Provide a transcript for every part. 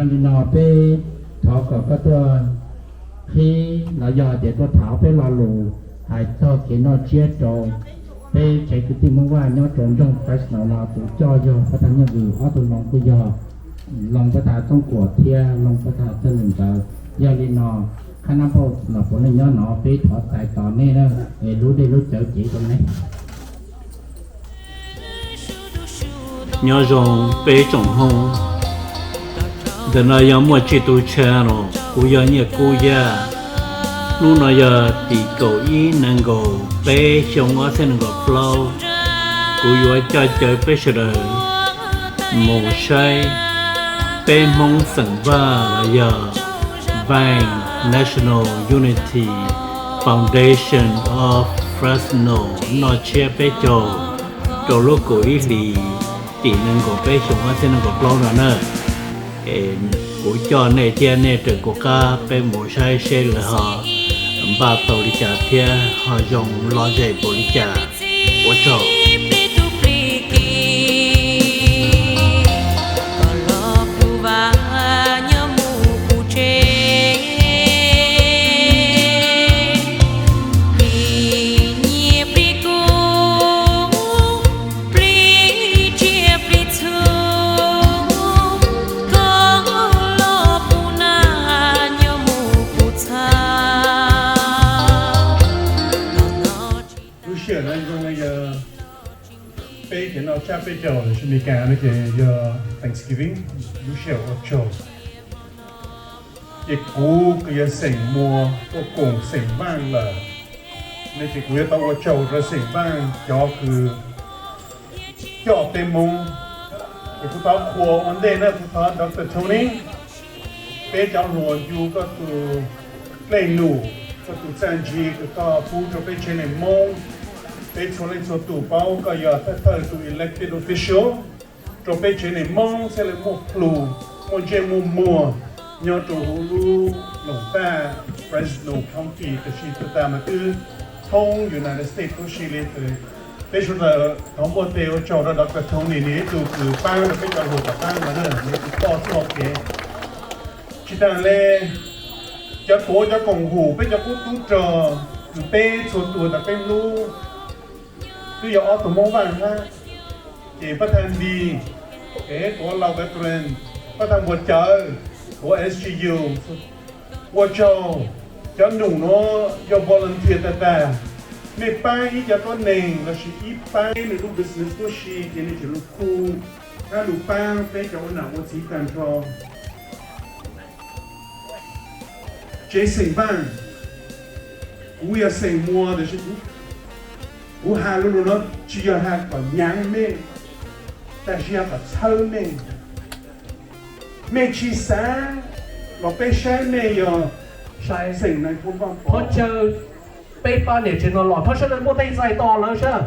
Yog li no peb thov kom koj tuaj qhib los yog tias tuaj tham peb lo lus hais txog kev noj tsiab rau peb tsev kwv tij Hmoob Vaj nyob rau nroog Fresno no. Tus coj yog pab thaj Nyiaj Vwm, ob tug loo kuj yog loo pab thaj Txoob Kuam thiab loo pab thaj Txawj Lwm ntawd. Yog li no, qhab nab npauj los puav leej nyob no, peb thov txais tos nej na, es lub dej lub cawv cev rau nej. Nyob zoo peb tsoom Hmoob, ntawm no yog muaj tsib tug channel, kuv yog Nyiaj Kub Yaj. Hnub no yog tim kaum ib nees nkaum peb xyoo ob txhiab nees nkaum plaub, kuv yuav coj caw peb sawv daws mus saib peb Hmoob xeem Vaj los yog Vine National Unity Foundation of Fresno noj tsiab peb caug rau lub kaum ib hlis tim nees nkaum peb xyoo ob txhiab nees nkaum plaub no na. Es kuv coj nej thiab nej raws kuv qab peb mus saib seb lawv ho npaj tau li cas thiab ho zoo lom zem npaum li cas. Ua tsaug. Lub sij hawm no zoo li yog peb cov noj tsab peb caug lossis Meskas no ces yog Thanksgiving, lub sij hawm ua tsaug. Ces kuv kuj yog xeem Muas tuaj koom xeem Vaaj lawm, no ces kuv yuav tau ua tsaug rau xeem Vaaj cov kws coj peb Hmoob. Ces kuv thov qhuas ua ntej na, kuv thov Doctor Tony, peb cov hluas ncu koj tus dlej num, koj tus txaj ntsig kws koj pub rau peb tsev neeg Hmoob, peb txhua leej txhua tus paub koj yog thawj thawj tus elected official rau peb tsev neeg Hmoob thiaj li muaj plhus, muaj ntsej muaj muag nyob rau huv lub noog taj Fresno County, tab sis tag tag mas twb thoob United States huv si li. Peb sawv daws thov npuaj tes ua tsaug rau Doctor Tony, nws ib tug kws paab rau peb cov hluas tom qab no na, nws tus poj txuj kev. Tsis tas le, cov tuav cov koom hum peb cov qub tub rog kws peb txhua tus tas peb hlub, twb yog ob tug Hmoob Vaaj hab. Ces pab thaj Npis, es tuav Lau Veteran, pab thaj Npuas Cawv, tuav S G U. Ua tsaug, cov num nuav yog volunteer tag tag. Mej paab ib co tuab neeg lossis ib paab nwg lub business tuab si ces nwg tseem lug khu hab lug paab peb cov ua nam ua txiv tag nrho. Tsev xeem Vaaj, kuv yog xeem Muas tab sis kuv has lug lug nuav tsis yog has kom nyaav mej, tab sis yog kom txhawb mej. Mej tsis xaav los peb saib mej yog xeem Nais Phoo Vaaj Pov. Thov caw peb pab niam tsev no los, thov sawv daws npuaj teg txais tos lawv sab.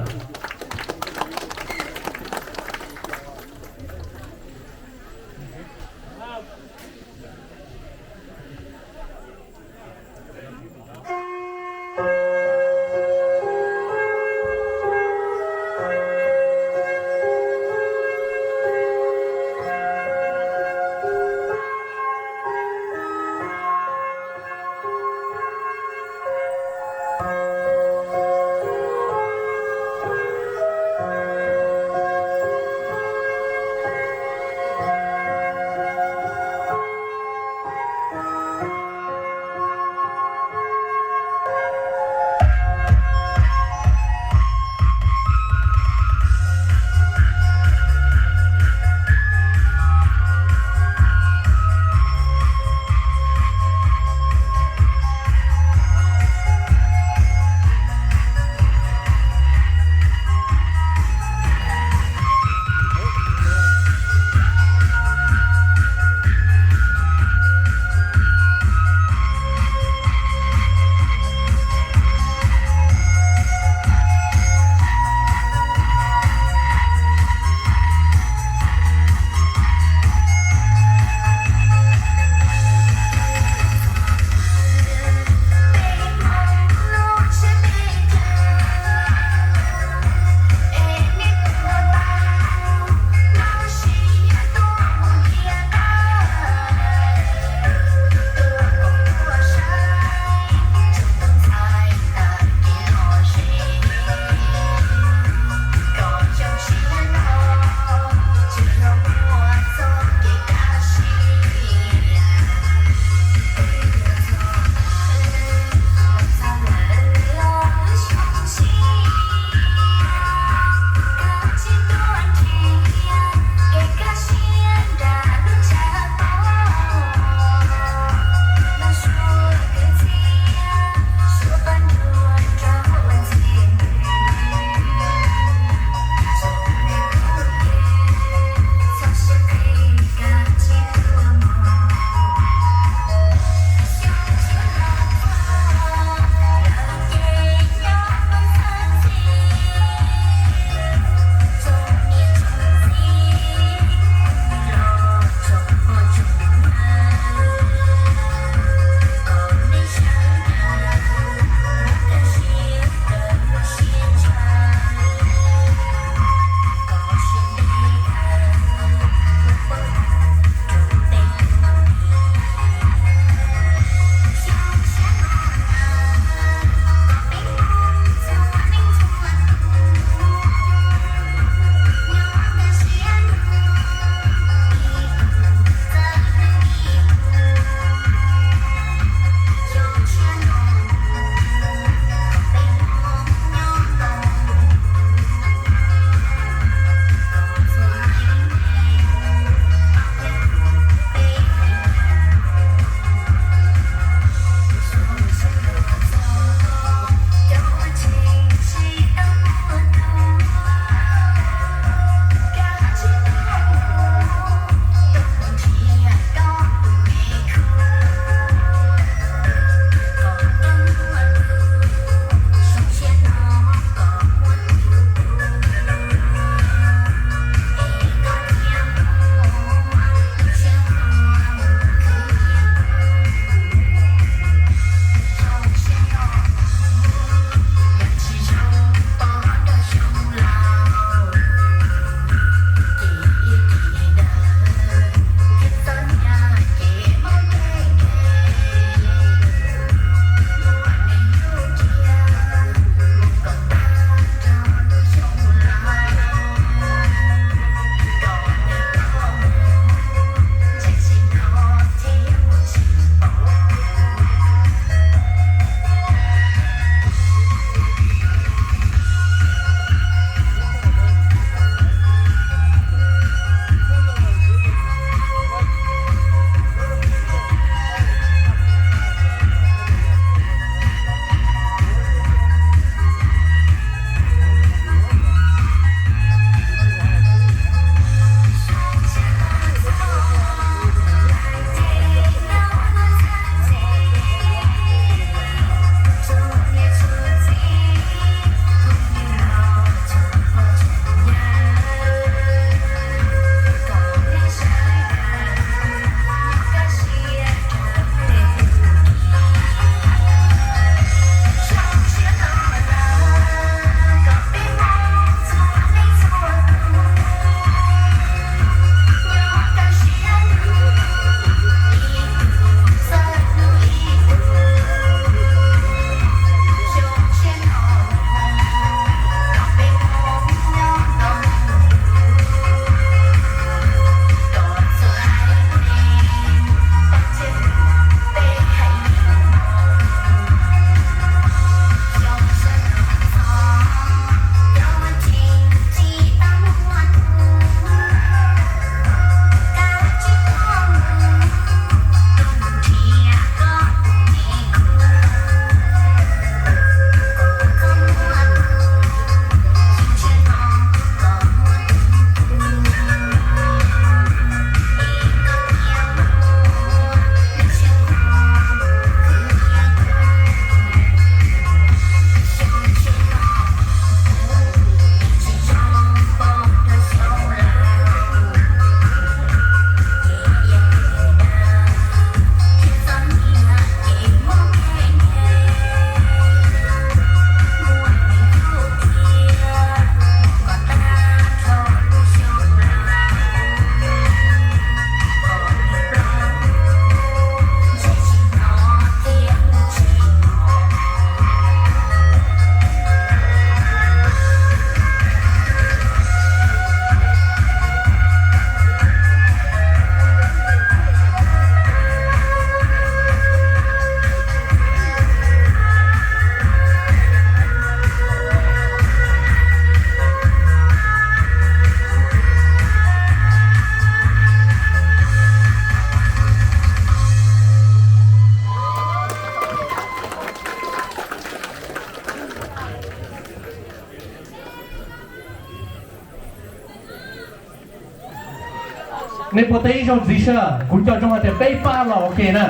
Nej puas teb ib zaug ntxiv seb kuv nco zoo hais tias peb pab los ua ke na.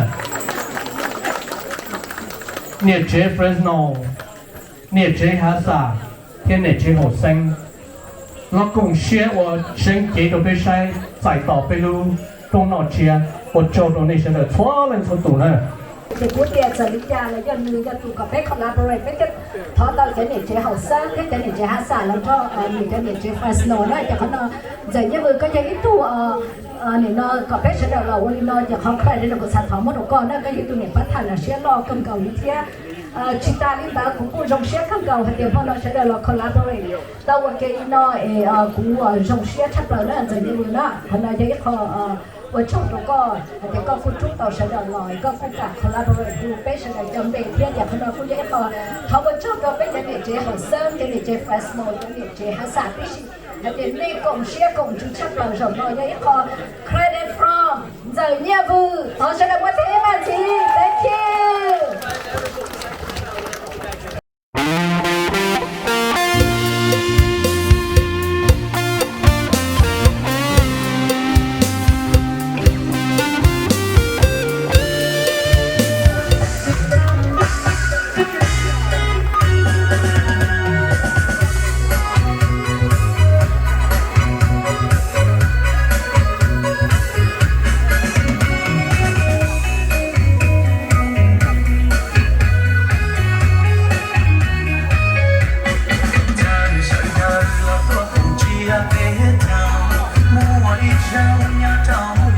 Niam tsev Fresno, niam tsev Hav Xas, thiab niam tsev Hauv Xeeb, los koom siab ua tseeb cev rau peb saib txais tos peb lub rooj noj tsiab. Ua tsaug rau nej sawv daws txhua leej txhua tus na. Ces kuv tias txawm li cas los yog nws yog tus kom peb collaborate, peb thiaj thov tau cov niam tsev Hauv Xeeb thiab cov niam tsev Hav Xas los nrog nws cov niam tsev Fresno na. Ces qhov no Ntxawm Nyiaj Vwm koj yog ib tug nim no kom peb sawv daws los ua li no, ces qhov credit no kuv xav thov muab rau koj na, koj yog ib tug niam pab tham lawm siab loj kawg nkaus li thiab. Tsis tas li ntawd kuv kuj zoo siab kawg nkaus hais tias hmo no sawv daws los collaborate tau ua ke li no es kuv zoo siab tshaj plaws na Ntxawm Nyiaj Vwm na. Qhov no yog ib qho ua tsaug rau koj hais tias koj kuj rub tau sawv daws los, koj kuj kam collaborate hu peb sawv daws cov npe thiab. Ces qhov no kuj yog ib qho thov ua tsaug rau peb cov niam tsev Hauv Xeeb, cov niam tsev Fresno, cov niam tsev Hav Xas tib si hais tias nej koom siab koom ntsws tshaj plaws zaum no yog ib qho credit from Ntxawm Nyiaj Vwm. Thov sawv daws muab teb ib vaj ntxiv, thank you. Sawv daws los tuaj ntsia peb thaum muaj ib zaug nyob rau